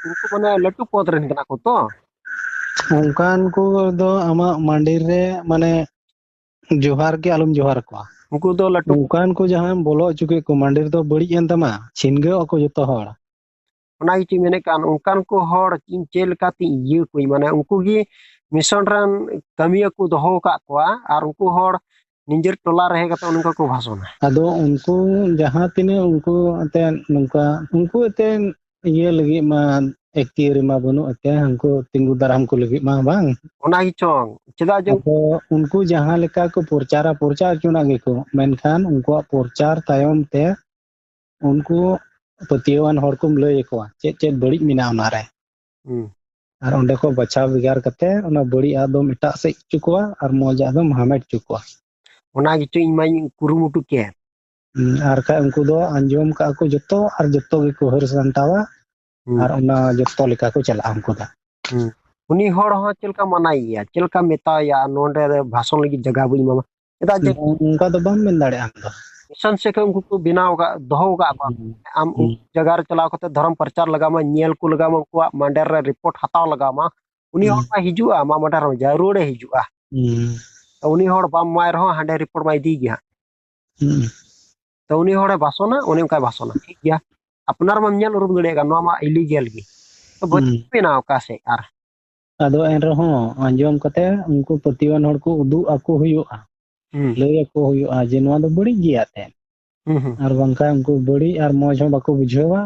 ᱩᱱᱠᱩ ᱢᱟᱱᱮ ᱞᱟᱹᱴᱩ ᱯᱚᱫᱽ ᱨᱮᱱ ᱠᱟᱱᱟ ᱠᱚ ᱛᱚ᱾ ᱚᱱᱠᱟᱱ ᱠᱚ ᱫᱚ ᱟᱢᱟᱜ ᱢᱟᱹᱰᱤ ᱨᱮ ᱢᱟᱱᱮ ᱡᱚᱦᱟᱨ ᱜᱮ ᱟᱞᱚᱢ ᱡᱚᱦᱟᱨ ᱟᱠᱚᱣᱟ᱾ ᱩᱱᱠᱩ ᱫᱚ ᱞᱟᱹᱴᱩ ᱚᱱᱠᱟᱱ ᱠᱚ ᱡᱟᱦᱟᱸᱭᱮᱢ ᱵᱚᱞᱚ ᱦᱚᱪᱚ ᱠᱮᱫ ᱠᱚ, ᱢᱟᱹᱰᱤ ᱨᱮᱫᱚ ᱵᱟᱹᱲᱤᱡ ᱮᱱ ᱛᱟᱢᱟ, ᱪᱷᱤᱱᱜᱟᱹᱣ ᱟᱠᱚ ᱡᱚᱛᱚ ᱦᱚᱲ᱾ ᱚᱱᱟ ᱜᱮᱪᱚᱧ ᱢᱮᱱᱮᱫ ᱠᱟᱱ, ᱚᱱᱠᱟᱱ ᱠᱚ ᱦᱚᱲ ᱤᱧ ᱪᱮᱫ ᱞᱮᱠᱟᱛᱮᱧ ᱤᱭᱟᱹ ᱠᱚᱣᱟᱧ, ᱢᱟᱱᱮ ᱩᱱᱠᱩ ᱜᱮ mission ᱨᱮᱱ ᱠᱟᱹᱢᱤᱭᱟᱹ ᱠᱚ ᱫᱚᱦᱚ ᱟᱠᱟᱫ ᱠᱚᱣᱟ, ᱟᱨ ᱩᱱᱠᱩ ᱦᱚᱲ ᱱᱤᱡᱮᱨ ᱴᱚᱞᱟ ᱨᱮ ᱦᱮᱡ ᱠᱟᱛᱮ ᱚᱱᱠᱟ ᱠᱚ ᱵᱷᱟᱥᱚᱱᱟ᱾ ᱟᱫᱚ ᱩᱱᱠᱩ ᱡᱟᱦᱟᱸ ᱛᱤᱱᱟᱹᱜ ᱩᱱᱠᱩ ᱮᱱᱛᱮᱫ ᱱᱚᱝᱠᱟ, ᱩᱱᱠᱩ ᱮᱱᱛᱮᱫ ᱤᱭᱟᱹ ᱞᱟᱹᱜᱤᱫ ᱢᱟ ᱮᱠᱛᱤᱭᱟᱹᱨᱤ ᱢᱟ ᱵᱟᱹᱱᱩᱜ ᱮᱱᱛᱮ, ᱩᱱᱠᱩ ᱛᱤᱸᱜᱩ ᱫᱟᱨᱟᱢ ᱠᱚ ᱞᱟᱹᱜᱤᱫ ᱢᱟ ᱵᱟᱝ᱾ ᱚᱱᱟ ᱜᱮᱪᱚᱝ, ᱪᱮᱫᱟᱜ ᱡᱮ ᱟᱫᱚ ᱩᱱᱠᱩ ᱡᱟᱦᱟᱸ ᱞᱮᱠᱟ ᱠᱚ ᱯᱨᱚᱪᱟᱨᱟ, ᱯᱨᱚᱪᱟᱨ ᱦᱚᱪᱚᱱᱟᱜ ᱜᱮᱠᱚ, ᱢᱮᱱᱠᱷᱟᱱ ᱩᱱᱠᱩᱣᱟᱜ ᱯᱨᱚᱪᱟᱨ ᱛᱟᱭᱚᱢ ᱛᱮ ᱩᱱᱠᱩ ᱯᱟᱹᱛᱭᱟᱹᱣᱟᱱ ᱦᱚᱲ ᱠᱚᱢ ᱞᱟᱹᱭ ᱟᱠᱚᱣᱟ ᱪᱮᱫ ᱪᱮᱫ ᱵᱟᱹᱲᱤᱡ ᱢᱮᱱᱟᱜᱼᱟ ᱚᱱᱟᱨᱮ᱾ ᱦᱩᱸ᱾ ᱟᱨ ᱚᱸᱰᱮ ᱠᱚ ᱵᱟᱪᱷᱟᱣ ᱵᱷᱮᱜᱟᱨ ᱠᱟᱛᱮ ᱚᱱᱟ ᱵᱟᱹᱲᱤᱡ ᱟᱜ ᱫᱚᱢ ᱮᱴᱟᱜ ᱥᱮᱫ ᱦᱚᱪᱚ ᱠᱚᱣᱟ ᱟᱨ ᱢᱚᱡᱽ ᱟᱜ ᱫᱚᱢ ᱦᱟᱢᱮᱴ ᱦᱚᱪᱚ ᱠᱚᱣᱟ᱾ ᱚᱱᱟ ᱜᱮᱪᱚ ᱤᱧ ᱢᱟᱧ ᱠᱩᱨᱩᱢᱩᱴᱩ ᱠᱮᱫ᱾ ᱦᱩᱸ, ᱟᱨ ᱠᱷᱟᱡ ᱩᱱᱠᱩ ᱫᱚ ᱟᱸᱡᱚᱢ ᱠᱟᱜᱼᱟ ᱠᱚ ᱡᱚᱛᱚ ᱟᱨ ᱡᱚᱛᱚ ᱜᱮᱠᱚ ᱦᱟᱹᱨ ᱥᱟᱢᱴᱟᱣᱟ᱾ ᱦᱩᱸ᱾ ᱟᱨ ᱚᱱᱟ ᱡᱚᱛᱚ ᱞᱮᱠᱟ ᱠᱚ ᱪᱟᱞᱟᱜᱼᱟ ᱩᱱᱠᱩ ᱫᱚ᱾ ᱦᱩᱸ᱾ ᱩᱱᱤ ᱦᱚᱲ ᱦᱚᱸ ᱪᱮᱫ ᱞᱮᱠᱟ ᱢᱟᱱᱟᱭᱮᱭᱟ, ᱪᱮᱫ ᱞᱮᱠᱟ ᱢᱮᱛᱟᱭᱟ, ᱱᱚᱰᱮ ᱵᱷᱟᱥᱚᱱ ᱞᱟᱹᱜᱤᱫ ᱡᱟᱭᱜᱟ ᱵᱟᱹᱧ ᱮᱢᱟᱢᱟ᱾ ᱪᱮᱫᱟᱜ ᱡᱮ ᱚᱱᱠᱟ ᱫᱚ ᱵᱟᱢ ᱢᱮᱱ ᱫᱟᱲᱮᱭᱟᱜᱼᱟ ᱟᱢ ᱫᱚ᱾ ᱢᱤᱥᱚᱱ ᱥᱮᱫ ᱠᱷᱚᱱ ᱩᱱᱠᱩ ᱠᱚ ᱵᱮᱱᱟᱣ ᱟᱠᱟᱫ, ᱫᱚᱦᱚ ᱟᱠᱟᱫ ᱠᱚᱣᱟ᱾ ᱦᱩᱸ᱾ ᱟᱢ ᱦᱩᱸ᱾ ᱩᱱᱠᱩ ᱡᱟᱭᱜᱟ ᱨᱮ ᱪᱟᱞᱟᱣ ᱠᱟᱛᱮ ᱫᱷᱚᱨᱚᱢ ᱯᱨᱚᱪᱟᱨ ᱞᱟᱜᱟᱣ ᱢᱟ, ᱧᱮᱞ ᱠᱚ ᱞᱟᱜᱟᱣ ᱢᱟ, ᱩᱱᱠᱩᱣᱟᱜ ᱢᱟᱰᱮᱨ ᱨᱮ ᱨᱤᱯᱳᱨᱴ ᱦᱟᱛᱟᱣ ᱞᱟᱜᱟᱣ ᱢᱟ᱾ ᱩᱱᱤ ᱦᱚᱲ ᱦᱩᱸ᱾ ᱢᱟ ᱦᱤᱡᱩᱜᱼᱟ, ᱟᱢᱟᱜ ᱢᱟᱰᱮᱨ ᱨᱮ ᱡᱟᱹᱨᱩᱲᱮ ᱦᱤᱡᱩᱜᱼᱟ᱾ ᱦᱩᱸ᱾ ᱛᱚ ᱩᱱᱤ ᱦᱚᱲ ᱵᱟᱢ ᱮᱢᱟᱭ ᱨᱮᱦᱚᱸ ᱦᱟᱸᱰᱮ ᱨᱤᱯᱳᱨᱴ ᱢᱟ ᱤᱫᱤᱭ ᱜᱮ ᱦᱟᱸᱜ᱾ ᱦᱩᱸ᱾ ᱛᱚ ᱩᱱᱤ ᱦᱚᱲᱮ ᱵᱷᱟᱥᱚᱱᱟ, ᱚᱱᱮ ᱚᱱᱠᱟᱭ ᱵᱷᱟᱥᱚᱱᱟ, ᱴᱷᱤᱠ ᱜᱮᱭᱟ᱾ ᱟᱯᱱᱟᱨ ᱢᱟᱢ ᱧᱮᱞ ᱩᱨᱩᱢ ᱫᱟᱲᱮᱭᱟᱜ ᱠᱟᱱ, ᱱᱚᱣᱟ ᱢᱟ illegal ᱜᱮ᱾ ᱛᱚ ᱵᱟᱹᱧ ᱦᱩᱸ᱾ ᱢᱮᱱᱟ ᱚᱠᱟ ᱥᱮᱫ ᱟᱨ᱾ ᱟᱫᱚ ᱮᱱ ᱨᱮᱦᱚᱸ ᱟᱸᱡᱚᱢ ᱠᱟᱛᱮ ᱩᱱᱠᱩ ᱯᱟᱹᱛᱭᱟᱹᱣᱟᱱ ᱦᱚᱲ ᱠᱚ ᱩᱫᱩᱜ ᱟᱠᱚ ᱦᱩᱭᱩᱜᱼᱟ, ᱦᱩᱸ᱾ ᱞᱟᱹᱭ ᱟᱠᱚ ᱦᱩᱭᱩᱜᱼᱟ ᱡᱮ ᱱᱚᱣᱟ ᱫᱚ ᱵᱟᱹᱲᱤᱡ ᱜᱮᱭᱟ ᱮᱱᱛᱮᱫ᱾ ᱦᱩᱸ, ᱦᱩᱸ᱾ ᱟᱨ ᱵᱟᱝᱠᱷᱟᱱ ᱩᱱᱠᱩ ᱵᱟᱹᱲᱤᱡ ᱟᱨ ᱢᱚᱡᱽ ᱦᱚᱸ ᱵᱟᱠᱚ ᱵᱩᱡᱷᱟᱹᱣᱟ᱾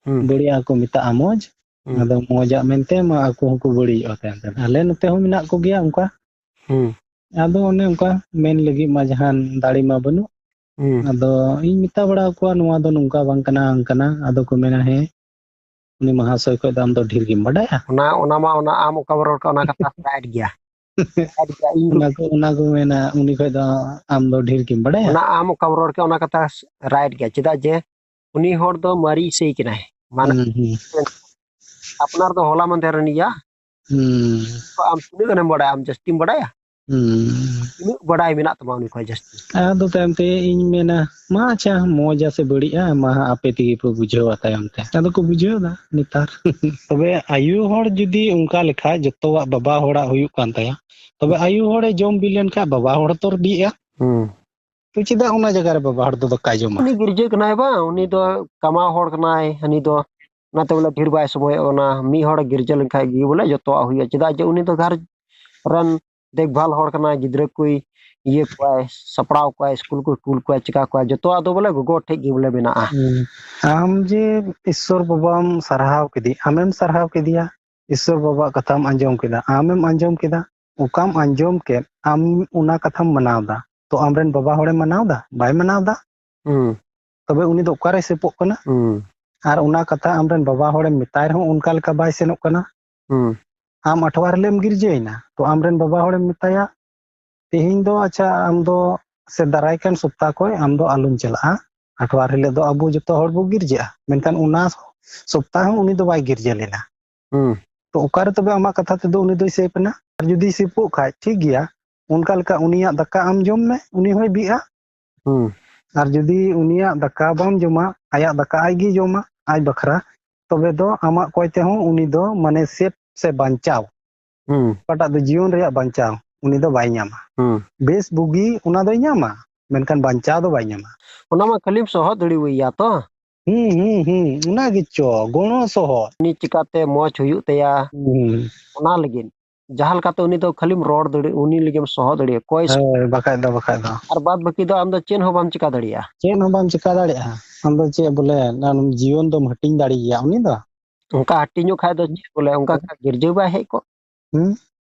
ᱦᱩᱸ᱾ ᱵᱟᱹᱲᱤᱡ ᱟᱜ ᱠᱚ ᱢᱮᱛᱟᱜᱼᱟ ᱢᱚᱡᱽ᱾ ᱦᱩᱸ᱾ ᱟᱫᱚ ᱢᱚᱡᱽ ᱟᱜ ᱢᱮᱱᱛᱮ ᱢᱟ ᱟᱠᱚ ᱦᱚᱸᱠᱚ ᱵᱟᱹᱲᱤᱡᱚᱜᱼᱟ ᱛᱟᱭᱚᱢ ᱛᱮ᱾ ᱟᱞᱮ ᱱᱚᱛᱮ ᱦᱚᱸ ᱢᱮᱱᱟᱜ ᱠᱚᱜᱮᱭᱟ ᱚᱱᱠᱟ᱾ ᱦᱩᱸ᱾ ᱟᱫᱚ ᱚᱱᱮ ᱚᱱᱠᱟ ᱢᱮᱱ ᱞᱟᱹᱜᱤᱫ ᱢᱟ ᱡᱟᱦᱟᱱ ᱫᱟᱲᱮ ᱢᱟ ᱵᱟᱹᱱᱩᱜ᱾ ᱦᱩᱸ᱾ ᱟᱫᱚ ᱤᱧ ᱢᱮᱛᱟ ᱵᱟᱲᱟ ᱟᱠᱚᱣᱟ, ᱱᱚᱣᱟ ᱫᱚ ᱱᱚᱝᱠᱟ ᱵᱟᱝ ᱠᱟᱱᱟ, ᱦᱟᱝ ᱠᱟᱱᱟ᱾ ᱟᱫᱚ ᱠᱚ ᱢᱮᱱᱟ, ᱦᱮᱸ, ᱩᱱᱤ ᱢᱟᱦᱟᱥᱚᱭ ᱠᱷᱚᱡ ᱫᱚ ᱟᱢ ᱫᱚ ᱰᱷᱮᱨ ᱜᱮᱢ ᱵᱟᱰᱟᱭᱟ᱾ ᱚᱱᱟ, ᱚᱱᱟ ᱢᱟ, ᱚᱱᱟ ᱟᱢ ᱚᱠᱟᱢ ᱨᱚᱲ ᱠᱟᱜ, ᱚᱱᱟ ᱠᱟᱛᱷᱟ right ᱜᱮᱭᱟ᱾ Right ᱜᱮᱭᱟ᱾ ᱤᱧ ᱚᱱᱟ ᱠᱚ, ᱚᱱᱟ ᱠᱚ ᱢᱮᱱᱟ, ᱩᱱᱤ ᱠᱷᱚᱡ ᱫᱚ ᱟᱢ ᱫᱚ ᱰᱷᱮᱨ ᱜᱮᱢ ᱵᱟᱰᱟᱭᱟ᱾ ᱚᱱᱟ ᱟᱢ ᱚᱠᱟᱢ ᱨᱚᱲ ᱠᱮᱫ, ᱚᱱᱟ ᱠᱟᱛᱷᱟ right ᱜᱮᱭᱟ᱾ ᱪᱮᱫᱟᱜ ᱡᱮ ᱩᱱᱤ ᱦᱚᱲ ᱫᱚ ᱢᱟᱨᱮ ᱤᱥᱟᱹᱭ ᱠᱟᱱᱟᱭ᱾ ᱢᱟᱱᱮ, ᱦᱩᱸ, ᱦᱩᱸ᱾ ᱟᱯᱱᱟᱨ ᱫᱚ ᱦᱚᱞᱟ ᱢᱟᱫᱷᱮᱨ ᱨᱮᱱ ᱜᱮᱭᱟ᱾ ᱦᱩᱸ᱾ ᱛᱚ ᱟᱢ ᱛᱤᱱᱟᱹᱜ ᱜᱟᱱᱮᱢ ᱵᱟᱰᱟᱭᱟ? ᱟᱢ ᱡᱟᱹᱥᱛᱤᱢ ᱵᱟᱰᱟᱭᱟ? ᱦᱩᱸ᱾ ᱛᱤᱱᱟᱹᱜ ᱵᱟᱰᱟᱭ ᱢᱮᱱᱟᱜ ᱛᱟᱢᱟ ᱩᱱᱤ ᱠᱷᱚᱱ ᱡᱟᱹᱥᱛᱤ? ᱟᱫᱚ ᱛᱟᱭᱚᱢ ᱛᱮ ᱤᱧ ᱢᱮᱱᱟ, ᱢᱟ ᱟᱪᱪᱷᱟ, ᱢᱚᱡᱟ ᱥᱮ ᱵᱟᱹᱲᱤᱡᱼᱟ, ᱢᱟ ᱦᱟᱸᱜ ᱟᱯᱮ ᱛᱮᱜᱮ ᱯᱮ ᱵᱩᱡᱷᱟᱹᱣᱟ ᱛᱟᱭᱚᱢ ᱛᱮ᱾ ᱟᱫᱚ ᱠᱚ ᱵᱩᱡᱷᱟᱹᱣ ᱮᱫᱟ ᱱᱮᱛᱟᱨ᱾ ᱛᱚᱵᱮ ᱟᱭᱳ ᱦᱚᱲ ᱡᱩᱫᱤ ᱚᱱᱠᱟ ᱞᱮᱠᱷᱟᱡ ᱡᱚᱛᱚᱣᱟᱜ ᱵᱟᱵᱟ ᱦᱚᱲᱟᱜ ᱦᱩᱭᱩᱜ ᱠᱟᱱ ᱛᱟᱭᱟ, ᱛᱚᱵᱮ ᱟᱭᱳ ᱦᱚᱲᱮ ᱡᱚᱢ ᱵᱤ ᱞᱮᱱᱠᱷᱟᱡ ᱵᱟᱵᱟ ᱦᱚᱲ ᱛᱚ ᱵᱤᱜᱼᱟ᱾ ᱦᱩᱸ᱾ ᱛᱚ ᱪᱮᱫᱟᱜ ᱚᱱᱟ ᱡᱟᱭᱜᱟ ᱨᱮ ᱵᱟᱵᱟ ᱦᱚᱲ ᱫᱚ ᱫᱟᱠᱟᱭ ᱡᱚᱢᱟ? ᱩᱱᱤ ᱜᱤᱨᱡᱟᱹ ᱠᱟᱱᱟᱭ ᱵᱟᱝ, ᱩᱱᱤ ᱫᱚ ᱠᱟᱢᱟᱣ ᱦᱚᱲ ᱠᱟᱱᱟᱭ, ᱦᱟᱹᱱᱤ ᱫᱚ ᱚᱱᱟᱛᱮ ᱵᱚᱞᱮ ᱰᱷᱮᱨ ᱵᱟᱭ ᱥᱚᱢᱚᱭᱚᱜ ᱠᱟᱱᱟ᱾ ᱢᱤᱫ ᱦᱚᱲ ᱜᱤᱨᱡᱟᱹ ᱞᱮᱱᱠᱷᱟᱡ ᱜᱮ ᱵᱚᱞᱮ ᱡᱚᱛᱚᱣᱟᱜ ᱦᱩᱭᱩᱜᱼᱟ, ᱪᱮᱫᱟᱜ ᱡᱮ ᱩᱱᱤ ᱫᱚ ᱜᱷᱟᱨᱚᱸᱡᱽ ᱨᱮᱱ ᱫᱮᱠᱷᱵᱷᱟᱞ ᱦᱚᱲ ᱠᱟᱱᱟᱭ, ᱜᱤᱫᱽᱨᱟᱹ ᱠᱚᱭ ᱤᱭᱟᱹ ᱠᱚᱣᱟᱭ, ᱥᱟᱯᱲᱟᱣ ᱠᱚᱣᱟᱭ, ᱥᱠᱩᱞ ᱠᱚᱭ ᱠᱩᱞ ᱠᱚᱣᱟᱭ, ᱪᱤᱠᱟ ᱠᱚᱣᱟᱭ, ᱡᱚᱛᱚᱣᱟᱜ ᱫᱚ ᱵᱚᱞᱮ ᱜᱚᱜᱚ ᱴᱷᱮᱡ ᱜᱮ ᱵᱚᱞᱮ ᱢᱮᱱᱟᱜᱼᱟ᱾ ᱦᱩᱸ᱾ ᱟᱢ ᱡᱮ ᱤᱥᱥᱚᱨ ᱵᱟᱵᱟᱢ ᱥᱟᱨᱦᱟᱣ ᱠᱮᱫᱮ, ᱟᱢᱮᱢ ᱥᱟᱨᱦᱟᱣ ᱠᱮᱫᱮᱭᱟ, ᱤᱥᱥᱚᱨ ᱵᱟᱵᱟᱣᱟᱜ ᱠᱟᱛᱷᱟᱢ ᱟᱸᱡᱚᱢ ᱠᱮᱫᱟ, ᱟᱢᱮᱢ ᱟᱸᱡᱚᱢ ᱠᱮᱫᱟ, ᱚᱠᱟᱢ ᱟᱸᱡᱚᱢ ᱠᱮᱫ, ᱟᱢ ᱚᱱᱟ ᱠᱟᱛᱷᱟᱢ ᱢᱟᱱᱟᱣ ᱫᱟ᱾ ᱛᱚ ᱟᱢᱨᱮᱱ ᱵᱟᱵᱟ ᱦᱚᱲᱮ ᱢᱟᱱᱟᱣ ᱫᱟ? ᱵᱟᱭ ᱢᱟᱱᱟᱣ ᱫᱟ᱾ ᱦᱩᱸ᱾ ᱛᱚᱵᱮ ᱩᱱᱤ ᱫᱚ ᱚᱠᱟᱨᱮᱭ ᱥᱮᱯᱚᱜ ᱠᱟᱱᱟ? ᱦᱩᱸ᱾ ᱟᱨ ᱚᱱᱟ ᱠᱟᱛᱷᱟ ᱟᱢᱨᱮᱱ ᱵᱟᱵᱟ ᱦᱚᱲᱮᱢ ᱢᱮᱛᱟᱭ ᱨᱮᱦᱚᱸ ᱚᱱᱠᱟ ᱞᱮᱠᱟ ᱵᱟᱭ ᱥᱮᱱᱚᱜ ᱠᱟᱱᱟ᱾ ᱦᱩᱸ᱾ ᱟᱢ ᱟᱴᱷᱣᱟᱨ ᱦᱤᱞᱳᱜ ᱮᱢ ᱜᱤᱨᱡᱟᱹᱭᱮᱱᱟ, ᱛᱚ ᱟᱢᱨᱮᱱ ᱵᱟᱵᱟ ᱦᱚᱲᱮᱢ ᱢᱮᱛᱟᱭᱟ, "ᱛᱮᱦᱮᱧ ᱫᱚ ᱟᱪᱪᱷᱟ, ᱟᱢ ᱫᱚ ᱥᱮ ᱫᱟᱨᱟᱭ ᱠᱟᱱ ᱥᱚᱯᱛᱟ ᱠᱷᱚᱱ ᱟᱢ ᱫᱚ ᱟᱞᱚᱢ ᱪᱟᱞᱟᱜᱼᱟ, ᱟᱴᱷᱣᱟᱨ ᱦᱤᱞᱳᱜ ᱫᱚ ᱟᱵᱚ ᱡᱚᱛᱚ ᱦᱚᱲ ᱵᱚ ᱜᱤᱨᱡᱟᱹᱜᱼᱟ", ᱢᱮᱱᱠᱷᱟᱱ ᱚᱱᱟ ᱥᱚᱯᱛᱟ ᱦᱚᱸ ᱩᱱᱤ ᱫᱚ ᱵᱟᱭ ᱜᱤᱨᱡᱟᱹ ᱞᱮᱱᱟ᱾ ᱦᱩᱸ᱾ ᱛᱚ ᱚᱠᱟᱨᱮ ᱛᱚᱵᱮ ᱟᱢᱟᱜ ᱠᱟᱛᱷᱟ ᱛᱮᱫᱚ ᱩᱱᱤ ᱫᱚᱭ ᱥᱮᱯ ᱮᱱᱟ? ᱟᱨ ᱡᱩᱫᱤ ᱥᱮᱯᱚᱜ ᱠᱷᱟᱡ, ᱴᱷᱤᱠ ᱜᱮᱭᱟ, ᱚᱱᱠᱟ ᱞᱮᱠᱟ ᱩᱱᱤᱭᱟᱜ ᱫᱟᱠᱟ ᱟᱢ ᱡᱚᱢ ᱢᱮ, ᱩᱱᱤ ᱦᱚᱸᱭ ᱵᱤᱜᱼᱟ᱾ ᱦᱩᱸ᱾ ᱟᱨ ᱡᱩᱫᱤ ᱩᱱᱤᱭᱟᱜ ᱫᱟᱠᱟ ᱵᱟᱢ ᱡᱚᱢᱟ, ᱟᱭᱟᱜ ᱫᱟᱠᱟ ᱟᱡ ᱜᱮᱭ ᱡᱚᱢᱟ, ᱟᱡ ᱵᱟᱠᱷᱨᱟ, ᱛᱚᱵᱮ ᱫᱚ ᱟᱢᱟᱜ ᱠᱚᱭ ᱛᱮᱦᱚᱸ ᱩᱱᱤ ᱫᱚ ᱢᱟᱱᱮ ᱥᱮᱯ ᱥᱮ ᱵᱟᱧᱪᱟᱣ, ᱦᱩᱸ᱾ ᱚᱠᱟᱴᱟᱜ ᱫᱚ ᱡᱤᱭᱚᱱ ᱨᱮᱭᱟᱜ ᱵᱟᱧᱪᱟᱣ, ᱩᱱᱤ ᱫᱚ ᱵᱟᱭ ᱧᱟᱢᱟ᱾ ᱦᱩᱸ᱾ ᱵᱮᱥ ᱵᱩᱜᱤ ᱚᱱᱟ ᱫᱚᱭ ᱧᱟᱢᱟ, ᱢᱮᱱᱠᱷᱟᱱ ᱵᱟᱧᱪᱟᱣ ᱫᱚ ᱵᱟᱭ ᱧᱟᱢᱟ᱾ ᱚᱱᱟ ᱢᱟ ᱠᱷᱟᱹᱞᱤᱢ ᱥᱚᱦᱚᱫ ᱫᱟᱲᱮᱣᱟᱭᱟ ᱛᱚ᱾ ᱦᱩᱸ, ᱦᱩᱸ, ᱦᱩᱸ, ᱚᱱᱟ ᱜᱮᱪᱚ, ᱜᱚᱲᱚ ᱥᱚᱦᱚᱫ᱾ ᱩᱱᱤ ᱪᱤᱠᱟᱛᱮ ᱢᱚᱡᱽ ᱦᱩᱭᱩᱜ ᱛᱟᱭᱟ, ᱦᱩᱸ᱾ ᱚᱱᱟ ᱞᱟᱹᱜᱤᱫ᱾ ᱡᱟᱦᱟᱸ ᱞᱮᱠᱟᱛᱮ ᱩᱱᱤ ᱫᱚ ᱠᱷᱟᱹᱞᱤᱢ ᱨᱚᱲ ᱫᱟᱲᱮ, ᱩᱱᱤ ᱞᱟᱹᱜᱤᱫ ᱮᱢ ᱥᱚᱦᱚᱫ ᱫᱟᱲᱮᱭᱟᱜᱼᱟ᱾ ᱠᱚᱭ ᱥᱚ-, ᱦᱳᱭ, ᱵᱟᱠᱷᱟᱡ ᱫᱚ, ᱵᱟᱠᱷᱟᱡ ᱫᱚ᱾ ᱟᱨ ᱵᱟᱫ ᱵᱟᱹᱠᱤ ᱫᱚ ᱟᱢ ᱫᱚ ᱪᱮᱫ ᱦᱚᱸ ᱵᱟᱢ ᱪᱤᱠᱟ ᱫᱟᱲᱮᱭᱟᱜᱼᱟ᱾ ᱪᱮᱫ ᱦᱚᱸ ᱵᱟᱢ ᱪᱤᱠᱟ ᱫᱟᱲᱮᱭᱟᱜᱼᱟ᱾ ᱟᱢ ᱫᱚ ᱪᱮᱫ ᱵᱚᱞᱮ, ᱟᱢ ᱡᱤᱭᱚᱱ ᱫᱚᱢ ᱦᱟᱹᱴᱤᱧ ᱫᱟᱲᱮᱭᱟᱭᱟ ᱩᱱᱤ ᱫᱚ? ᱚᱱᱠᱟ ᱦᱟᱹᱴᱤᱧᱚᱜ ᱠᱷᱟᱡ ᱫᱚ ᱪᱮᱫ ᱵᱚᱞᱮ, ᱚᱱᱠᱟ ᱦᱩᱸ᱾ ᱠᱷᱟᱡ ᱜᱤᱨᱡᱟᱹ ᱵᱟᱭ ᱦᱮᱡ ᱠᱚᱜ? ᱦᱩᱸ?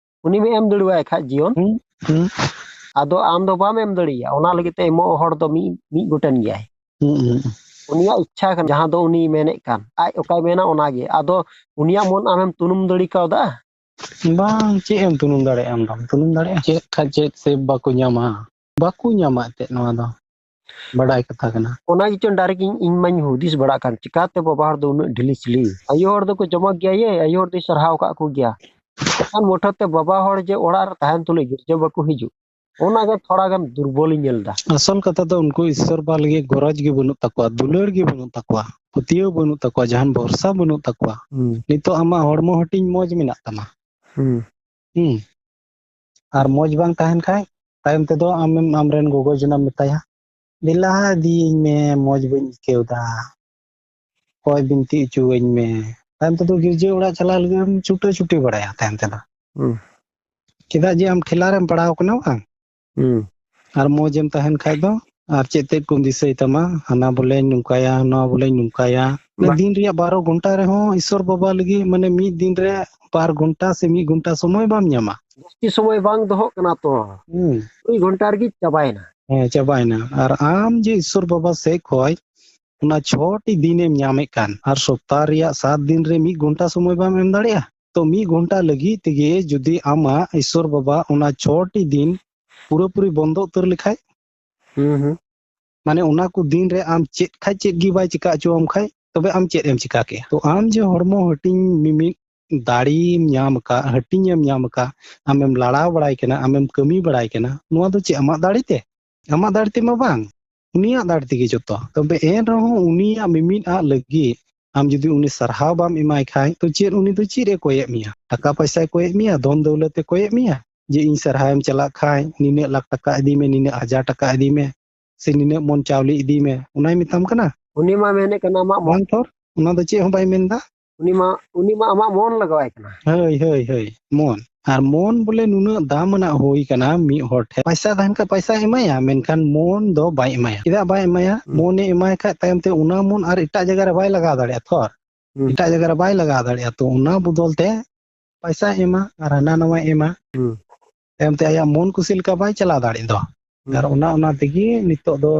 ᱩᱱᱤ ᱢᱟ ᱮᱢ ᱫᱟᱲᱮᱣᱟᱭ ᱠᱷᱟᱡ ᱡᱤᱭᱚᱱ᱾ ᱦᱩᱸ, ᱦᱩᱸ᱾ ᱟᱫᱚ ᱟᱢ ᱫᱚ ᱵᱟᱢ ᱮᱢ ᱫᱟᱲᱮᱭᱟᱭᱟ, ᱚᱱᱟ ᱞᱟᱹᱜᱤᱫ ᱛᱮ ᱮᱢᱚᱜ ᱦᱚᱲ ᱫᱚ ᱢᱤᱫ, ᱢᱤᱫ ᱜᱚᱴᱮᱱ ᱜᱮᱭᱟᱭ᱾ ᱦᱩᱸ, ᱦᱩᱸ᱾ ᱩᱱᱤᱭᱟᱜ ᱤᱪᱪᱷᱟ ᱠᱟᱱᱟ, ᱡᱟᱦᱟᱸ ᱫᱚ ᱩᱱᱤᱭ ᱢᱮᱱᱮᱫ ᱠᱟᱱ, ᱟᱡ ᱚᱠᱟᱭ ᱢᱮᱱᱟ ᱚᱱᱟᱜᱮ᱾ ᱟᱫᱚ ᱩᱱᱤᱭᱟᱜ ᱢᱚᱱ ᱟᱢᱮᱢ ᱛᱩᱱᱩᱢ ᱫᱟᱲᱮ ᱠᱟᱣᱫᱟ? ᱵᱟᱝ, ᱪᱮᱫ ᱮᱢ ᱛᱩᱱᱩᱢ ᱫᱟᱲᱮᱭᱟᱜᱼᱟ? ᱟᱢ ᱫᱚᱢ ᱛᱩᱱᱩᱢ ᱫᱟᱲᱮᱭᱟᱜᱼᱟ? ᱪᱮᱫ ᱠᱷᱟᱡ ᱪᱮᱫ ᱥᱮ ᱵᱟᱠᱚ ᱧᱟᱢᱟ, ᱵᱟᱠᱚ ᱧᱟᱢᱟ ᱮᱱᱛᱮᱫ᱾ ᱱᱚᱣᱟ ᱫᱚ ᱵᱟᱰᱟᱭ ᱠᱟᱛᱷᱟ ᱠᱟᱱᱟ᱾ ᱚᱱᱟ ᱜᱮᱪᱚᱝ direct ᱤᱧ, ᱤᱧ ᱢᱟᱧ ᱦᱩᱫᱤᱥ ᱵᱟᱲᱟᱜ ᱠᱟᱱ, ᱪᱤᱠᱟᱛᱮ ᱵᱟᱵᱟ ᱦᱚᱲ ᱫᱚ ᱩᱱᱟᱹᱜ ᱰᱷᱤᱞᱤ ᱪᱷᱤᱞᱤ? ᱟᱭᱳ ᱦᱚᱲ ᱫᱚᱠᱚ ᱡᱚᱢᱚᱠ ᱜᱮᱭᱟ ᱭᱮ, ᱟᱭᱳ ᱦᱚᱲ ᱫᱚᱭ ᱥᱟᱨᱦᱟᱣ ᱠᱟᱜ ᱠᱚ ᱜᱮᱭᱟ᱾ ᱮᱱᱠᱷᱟᱱ ᱢᱩᱴᱷᱟᱹ ᱛᱮ ᱵᱟᱵᱟ ᱦᱚᱲ ᱡᱮ ᱚᱲᱟᱜ ᱨᱮ ᱛᱟᱦᱮᱱ ᱛᱩᱞᱩᱡ ᱜᱤᱨᱡᱟᱹ ᱵᱟᱠᱚ ᱦᱤᱡᱩᱜ, ᱚᱱᱟ ᱜᱮ ᱛᱷᱚᱲᱟ ᱜᱟᱱ ᱫᱩᱨᱵᱚᱞᱤᱧ ᱧᱮᱞ ᱮᱫᱟ᱾ ᱟᱥᱚᱞ ᱠᱟᱛᱷᱟ ᱫᱚ ᱩᱱᱠᱩ ᱤᱥᱥᱚᱨ ᱵᱟ ᱞᱟᱹᱜᱤᱫ ᱜᱚᱨᱚᱡᱽ ᱜᱮ ᱵᱟᱹᱱᱩᱜ ᱛᱟᱠᱚᱣᱟ, ᱫᱩᱞᱟᱹᱲ ᱜᱮ ᱵᱟᱹᱱᱩᱜ ᱛᱟᱠᱚᱣᱟ, ᱯᱟᱹᱛᱭᱟᱹᱣ ᱵᱟᱹᱱᱩᱜ ᱛᱟᱠᱚᱣᱟ, ᱡᱟᱦᱟᱱ ᱵᱷᱚᱨᱥᱟ ᱵᱟᱹᱱᱩᱜ ᱛᱟᱠᱚᱣᱟ᱾ ᱦᱩᱸ᱾ ᱱᱤᱛᱚᱜ ᱟᱢᱟᱜ ᱦᱚᱲᱢᱚ ᱦᱟᱹᱴᱤᱧ ᱢᱚᱡᱽ ᱢᱮᱱᱟᱜ ᱛᱟᱢᱟ᱾ ᱦᱩᱸ᱾ ᱦᱩᱸ᱾ ᱟᱨ ᱢᱚᱡᱽ ᱵᱟᱝ ᱛᱟᱦᱮᱱ ᱠᱷᱟᱡ, ᱛᱟᱭᱚᱢ ᱛᱮᱫᱚ ᱟᱢᱮᱢ, ᱟᱢᱨᱮᱱ ᱜᱚᱜᱚ ᱡᱚᱱᱟᱢ ᱢᱮᱛᱟᱭᱟ, "ᱫᱮᱞᱟ ᱤᱫᱤᱭᱟᱹᱧ ᱢᱮ, ᱢᱚᱡᱽ ᱵᱟᱹᱧ ᱟᱹᱭᱠᱟᱹᱣ ᱫᱟ, ᱚᱠᱚᱭ ᱵᱤᱱᱛᱤ ᱦᱚᱪᱚᱣᱟᱹᱧ ᱢᱮ᱾" ᱛᱟᱭᱚᱢ ᱛᱮᱫᱚ ᱜᱤᱨᱡᱟᱹ ᱚᱲᱟᱜ ᱪᱟᱞᱟᱜ ᱞᱟᱹᱜᱤᱫ ᱮᱢ ᱪᱷᱩᱴᱟᱹ ᱪᱷᱩᱴᱤ ᱵᱟᱲᱟᱭᱟ ᱛᱟᱭᱚᱢ ᱛᱮᱫᱚ᱾ ᱦᱩᱸ᱾ ᱪᱮᱫᱟᱜ ᱡᱮ ᱟᱢ ᱴᱷᱮᱞᱟ ᱨᱮᱢ ᱯᱟᱲᱟᱣ ᱠᱟᱱᱟ, ᱵᱟᱝ? ᱦᱩᱸ᱾ ᱟᱨ ᱢᱚᱡᱽ ᱮᱢ ᱛᱟᱦᱮᱱ ᱠᱷᱟᱡ ᱫᱚ ᱟᱨ ᱪᱮᱫ ᱛᱮᱫ ᱠᱚᱢ ᱫᱤᱥᱟᱹᱭ ᱛᱟᱢᱟ? ᱦᱟᱱᱟ ᱵᱚᱞᱮᱧ ᱱᱚᱝᱠᱟᱭᱟ, ᱱᱚᱣᱟ ᱵᱚᱞᱮᱧ ᱱᱚᱝᱠᱟᱭᱟ᱾ ᱢᱟᱱᱮ ᱵᱟ- ᱫᱤᱱ ᱨᱮᱭᱟᱜ ᱵᱟᱨᱚ ᱜᱷᱚᱱᱴᱟ ᱨᱮᱦᱚᱸ ᱤᱥᱥᱚᱨ ᱵᱟᱵᱟ ᱞᱟᱹᱜᱤᱫ ᱢᱟᱱᱮ ᱢᱤᱫ ᱫᱤᱱ ᱨᱮ ᱵᱟᱨ ᱜᱷᱚᱱᱴᱟ ᱥᱮ ᱢᱤᱫ ᱜᱷᱚᱱᱴᱟ ᱥᱚᱢᱚᱭ ᱵᱟᱢ ᱧᱟᱢᱟ᱾ ᱡᱟᱹᱥᱛᱤ ᱥᱚᱢᱚᱭ ᱵᱟᱝ ᱫᱚᱦᱚᱜ ᱠᱟᱱᱟ ᱛᱚ᱾ ᱦᱩᱸ᱾ ᱫᱩᱭ ᱜᱷᱚᱱᱴᱟ ᱨᱮᱜᱮ ᱪᱟᱵᱟᱭᱮᱱᱟ᱾ ᱦᱮᱸ, ᱪᱟᱵᱟᱭᱮᱱᱟ᱾ ᱟᱨ ᱟᱢ ᱡᱮ ᱤᱥᱥᱚᱨ ᱵᱟᱵᱟ ᱥᱮᱫ ᱠᱷᱚᱡ ᱚᱱᱟ ᱪᱷᱚᱴᱤ ᱫᱤᱱᱮᱢ ᱧᱟᱢᱮᱫ ᱠᱟᱱ, ᱟᱨ ᱥᱚᱯᱛᱟᱦ ᱨᱮᱭᱟᱜ ᱥᱟᱛ ᱫᱤᱱ ᱨᱮ ᱢᱤᱫ ᱜᱷᱚᱱᱴᱟ ᱥᱚᱢᱚᱭ ᱵᱟᱢ ᱮᱢ ᱫᱟᱲᱮᱭᱟᱜᱼᱟ? ᱛᱚ ᱢᱤᱫ ᱜᱷᱚᱱᱴᱟ ᱞᱟᱹᱜᱤᱫ ᱛᱮᱜᱮ ᱡᱩᱫᱤ ᱟᱢᱟᱜ ᱤᱥᱥᱚᱨ ᱵᱟᱵᱟ ᱚᱱᱟ ᱪᱷᱚᱴᱤ ᱫᱤᱱ ᱯᱩᱨᱟᱹᱯᱩᱨᱤ ᱵᱚᱱᱫᱚ ᱩᱛᱟᱹᱨ ᱞᱮᱠᱷᱟᱡ, ᱦᱩᱸ, ᱦᱩᱸ᱾ ᱢᱟᱱᱮ ᱚᱱᱟ ᱠᱚ ᱫᱤᱱ ᱨᱮ ᱟᱢ ᱪᱮᱫ ᱠᱷᱟᱡ ᱪᱮᱫ ᱜᱮ ᱵᱟᱭ ᱪᱤᱠᱟ ᱦᱚᱪᱚᱣᱟᱢ ᱠᱷᱟᱡ, ᱛᱚᱵᱮ ᱟᱢ ᱪᱮᱫ ᱮᱢ ᱪᱤᱠᱟ ᱠᱮᱭᱟ? ᱛᱚ ᱟᱢ ᱡᱮ ᱦᱚᱲᱢᱚ ᱦᱟᱹᱴᱤᱧ ᱢᱤᱢᱤᱫ ᱫᱟᱲᱮᱢ ᱧᱟᱢ ᱟᱠᱟᱫ, ᱦᱟᱹᱴᱤᱧ ᱮᱢ ᱧᱟᱢ ᱟᱠᱟᱫ, ᱟᱢᱮᱢ ᱞᱟᱲᱟᱣ ᱵᱟᱲᱟᱭ ᱠᱟᱱᱟ, ᱟᱢᱮᱢ ᱠᱟᱹᱢᱤ ᱵᱟᱲᱟᱭ ᱠᱟᱱᱟ, ᱱᱚᱣᱟ ᱫᱚ ᱪᱮᱫ ᱟᱢᱟᱜ ᱫᱟᱲᱮ ᱛᱮ? ᱟᱢᱟᱜ ᱫᱟᱲᱮ ᱛᱮᱢᱟ ᱵᱟᱝ, ᱩᱱᱤᱭᱟᱜ ᱫᱟᱲᱮ ᱛᱮᱜᱮ ᱡᱚᱛᱚ᱾ ᱛᱚᱵᱮ ᱮᱱ ᱨᱮᱦᱚᱸ ᱩᱱᱤᱭᱟᱜ ᱢᱤᱢᱤᱫ ᱟᱜ ᱞᱟᱹᱜᱤᱫ ᱟᱢ ᱡᱩᱫᱤ ᱩᱱᱤ ᱥᱟᱨᱦᱟᱣ ᱵᱟᱢ ᱮᱢᱟᱭ ᱠᱷᱟᱡ, ᱛᱚ ᱪᱮᱫ ᱩᱱᱤ ᱫᱚ ᱪᱮᱫ ᱮ ᱠᱚᱭᱮᱫ ᱢᱮᱭᱟ? ᱴᱟᱠᱟ ᱯᱚᱭᱥᱟᱭ ᱠᱚᱭᱮᱫ ᱢᱮᱭᱟ? ᱫᱷᱚᱱ ᱫᱟᱹᱣᱞᱟᱹᱛ ᱮ ᱠᱚᱭᱮᱫ ᱢᱮᱭᱟ? ᱡᱮ ᱤᱧ ᱥᱟᱨᱦᱟᱣ ᱮᱢ ᱪᱟᱞᱟᱜ ᱠᱷᱟᱡ ᱱᱤᱱᱟᱹᱜ ᱞᱟᱠᱷ ᱴᱟᱠᱟ ᱤᱫᱤ ᱢᱮ, ᱱᱤᱱᱟᱹᱜ ᱦᱟᱡᱟᱨ ᱴᱟᱠᱟ ᱤᱫᱤ ᱢᱮ, ᱥᱮ ᱱᱤᱱᱟᱹᱜ ᱢᱚᱱ ᱪᱟᱣᱞᱮ ᱤᱫᱤ ᱢᱮ, ᱚᱱᱟᱭ ᱢᱮᱛᱟᱢ ᱠᱟᱱᱟ? ᱩᱱᱤ ᱢᱟ ᱢᱮᱱᱮᱫ ᱠᱟᱱᱟ ᱟᱢᱟᱜ ᱢᱚᱱ᱾ ᱵᱟᱝ ᱛᱷᱚᱨ, ᱚᱱᱟ ᱫᱚ ᱪᱮᱫ ᱦᱚᱸ ᱵᱟᱭ ᱢᱮᱱᱫᱟ᱾ ᱩᱱᱤ ᱢᱟ, ᱩᱱᱤ ᱢᱟ ᱟᱢᱟᱜ ᱢᱚᱱ ᱞᱟᱜᱟᱣᱟᱭ ᱠᱟᱱᱟ᱾ ᱦᱳᱭ, ᱦᱳᱭ, ᱦᱳᱭ, ᱢᱚᱱ᱾ ᱟᱨ ᱢᱚᱱ ᱵᱚᱞᱮ ᱱᱩᱱᱟᱹᱜ ᱫᱟᱢ ᱟᱱᱟᱜ ᱦᱩᱭ ᱠᱟᱱᱟ ᱢᱤᱫ ᱦᱚᱲ ᱴᱷᱮᱱ᱾ ᱯᱟᱭᱥᱟ ᱛᱟᱦᱮᱱ ᱠᱷᱟᱱ ᱯᱟᱭᱥᱟᱭ ᱮᱢᱟᱭᱟ, ᱢᱮᱱᱠᱷᱟᱱ ᱢᱚᱱ ᱫᱚ ᱵᱟᱭ ᱮᱢᱟᱭᱟ᱾ ᱪᱮᱫᱟᱜ ᱵᱟᱭ ᱮᱢᱟᱭᱟ? ᱦᱩᱸ᱾ ᱢᱚᱱᱮ ᱮᱢᱟᱭ ᱠᱷᱟᱡ ᱛᱟᱭᱚᱢ ᱛᱮ ᱚᱱᱟ ᱢᱚᱱ ᱟᱨ ᱮᱴᱟᱜ ᱡᱟᱭᱜᱟ ᱨᱮ ᱵᱟᱭ ᱞᱟᱜᱟᱣ ᱫᱟᱲᱮᱭᱟᱜᱼᱟ ᱛᱷᱚᱨ᱾ ᱦᱩᱸ᱾ ᱮᱴᱟᱜ ᱡᱟᱭᱜᱟ ᱨᱮ ᱵᱟᱭ ᱞᱟᱜᱟᱣ ᱫᱟᱲᱮᱭᱟᱜᱼᱟ᱾ ᱛᱚ ᱚᱱᱟ ᱵᱚᱫᱚᱞ ᱛᱮ ᱯᱟᱭᱥᱟᱭ ᱮᱢᱟ ᱟᱨ ᱦᱟᱱᱟ ᱱᱟᱣᱟᱭ ᱮᱢᱟ᱾ ᱦᱩᱸ᱾ ᱛᱟᱭᱚᱢ ᱛᱮ ᱟᱭᱟᱜ ᱢᱚᱱ ᱠᱩᱥᱤ ᱞᱮᱠᱟ ᱵᱟᱭ ᱪᱟᱞᱟᱣ ᱫᱟᱲᱮᱭᱟᱜ ᱫᱚ᱾ ᱦᱩᱸ᱾ ᱟᱨ ᱚᱱᱟ, ᱚᱱᱟ ᱛᱮᱜᱮ ᱱᱤᱛᱚᱜ ᱫᱚ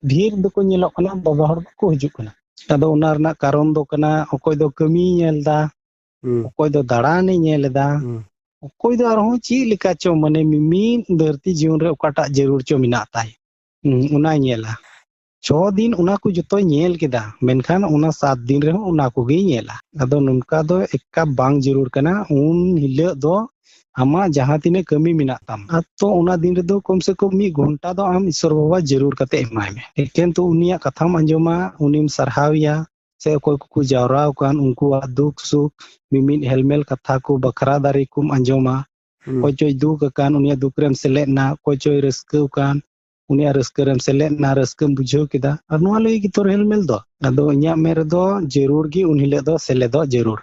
ᱰᱷᱮᱨ ᱫᱚᱠᱚ ᱧᱮᱞᱚᱜ ᱠᱟᱱᱟ, ᱵᱟᱵᱟ ᱦᱚᱲ ᱫᱚᱠᱚ ᱦᱤᱡᱩᱜ ᱠᱟᱱᱟ᱾ ᱟᱫᱚ ᱚᱱᱟ ᱨᱮᱱᱟᱜ ᱠᱟᱨᱚᱱ ᱫᱚ ᱠᱟᱱᱟ, ᱚᱠᱚᱭ ᱫᱚ ᱠᱟᱹᱢᱤᱭ ᱧᱮᱞ ᱮᱫᱟ, ᱦᱩᱸ, ᱚᱠᱚᱭ ᱫᱚ ᱫᱟᱬᱟᱱᱮ ᱧᱮᱞ ᱮᱫᱟ, ᱦᱩᱸ, ᱚᱠᱚᱭ ᱫᱚ ᱟᱨᱦᱚᱸ ᱪᱮᱫ ᱞᱮᱠᱟ ᱪᱚ, ᱢᱟᱱᱮ ᱢᱤᱢᱤᱫ ᱫᱷᱟᱹᱨᱛᱤ ᱡᱤᱭᱚᱱ ᱨᱮ ᱚᱠᱟᱴᱟᱜ ᱡᱟᱹᱨᱩᱲ ᱪᱚ ᱢᱮᱱᱟᱜ ᱛᱟᱭ, ᱦᱩᱸ, ᱚᱱᱟᱭ ᱧᱮᱞᱟ᱾ ᱪᱷᱚ ᱫᱤᱱ ᱚᱱᱟ ᱠᱚ ᱡᱚᱛᱚᱭ ᱧᱮᱞ ᱠᱮᱫᱟ, ᱢᱮᱱᱠᱷᱟᱱ ᱚᱱᱟ ᱥᱟᱛ ᱫᱤᱱ ᱨᱮᱦᱚᱸ ᱚᱱᱟ ᱠᱚᱜᱮᱭ ᱧᱮᱞᱟ᱾ ᱟᱫᱚ ᱱᱚᱝᱠᱟ ᱫᱚ ᱮᱠᱟᱞ ᱵᱟᱝ ᱡᱟᱹᱨᱩᱲ ᱠᱟᱱᱟ᱾ ᱩᱱ ᱦᱤᱞᱳᱜ ᱫᱚ ᱟᱢᱟᱜ ᱡᱟᱦᱟᱸ ᱛᱤᱱᱟᱹᱜ ᱠᱟᱹᱢᱤ ᱢᱮᱱᱟᱜ ᱛᱟᱢ, ᱟᱨ ᱛᱚ ᱚᱱᱟ ᱫᱤᱱ ᱨᱮᱫᱚ ᱠᱚᱢ ᱥᱮ ᱠᱚᱢ ᱢᱤᱫ ᱜᱷᱚᱱᱴᱟ ᱫᱚ ᱟᱢ ᱤᱥᱚᱨ ᱵᱟᱵᱟ ᱡᱟᱹᱨᱩᱲ ᱠᱟᱛᱮ ᱮᱢᱟᱭ ᱢᱮ᱾ ᱮᱠᱮᱱ ᱛᱚ ᱩᱱᱤᱭᱟᱜ ᱠᱟᱛᱷᱟᱢ ᱟᱸᱡᱚᱢᱟ, ᱩᱱᱤᱢ ᱥᱟᱨᱦᱟᱣᱮᱭᱟ, ᱥᱮ ᱚᱠᱚᱭ ᱠᱚᱠᱚ ᱡᱟᱣᱨᱟ ᱟᱠᱟᱱ ᱩᱱᱠᱩᱣᱟᱜ ᱫᱩᱠ ᱥᱩᱠ, ᱢᱤᱢᱤᱫ ᱦᱮᱞᱢᱮᱞ ᱠᱟᱛᱷᱟ ᱠᱚ ᱵᱟᱠᱷᱨᱟ ᱫᱟᱨᱮ ᱠᱚᱢ ᱟᱸᱡᱚᱢᱟ᱾ ᱦᱩᱸ, ᱚᱠᱚᱭ ᱪᱚᱭ ᱫᱩᱠ ᱟᱠᱟᱱ, ᱩᱱᱤᱭᱟᱜ ᱫᱩᱠ ᱨᱮᱢ ᱥᱮᱞᱮᱫ ᱮᱱᱟ, ᱚᱠᱚᱭ ᱪᱚᱭ ᱨᱟᱹᱥᱠᱟᱹ ᱟᱠᱟᱱ, ᱩᱱᱤᱭᱟᱜ ᱨᱟᱹᱥᱠᱟᱹ ᱨᱮᱢ ᱥᱮᱞᱮᱫ ᱮᱱᱟ, ᱨᱟᱹᱥᱠᱟᱹᱢ ᱵᱩᱡᱷᱟᱹᱣ ᱠᱮᱫᱟ, ᱟᱨ ᱱᱚᱣᱟ ᱞᱟᱹᱜᱤᱫ ᱜᱮᱛᱚ ᱦᱮᱞᱢᱮᱞ ᱫᱚ᱾ ᱟᱫᱚ ᱤᱧᱟᱹᱜ ᱢᱮᱱ ᱨᱮᱫᱚ ᱡᱟᱹᱨᱩᱲ ᱜᱮ ᱩᱱ ᱦᱤᱞᱳᱜ ᱫᱚ ᱥᱮᱞᱮᱫᱚᱜ ᱡᱟᱹᱨᱩᱲ᱾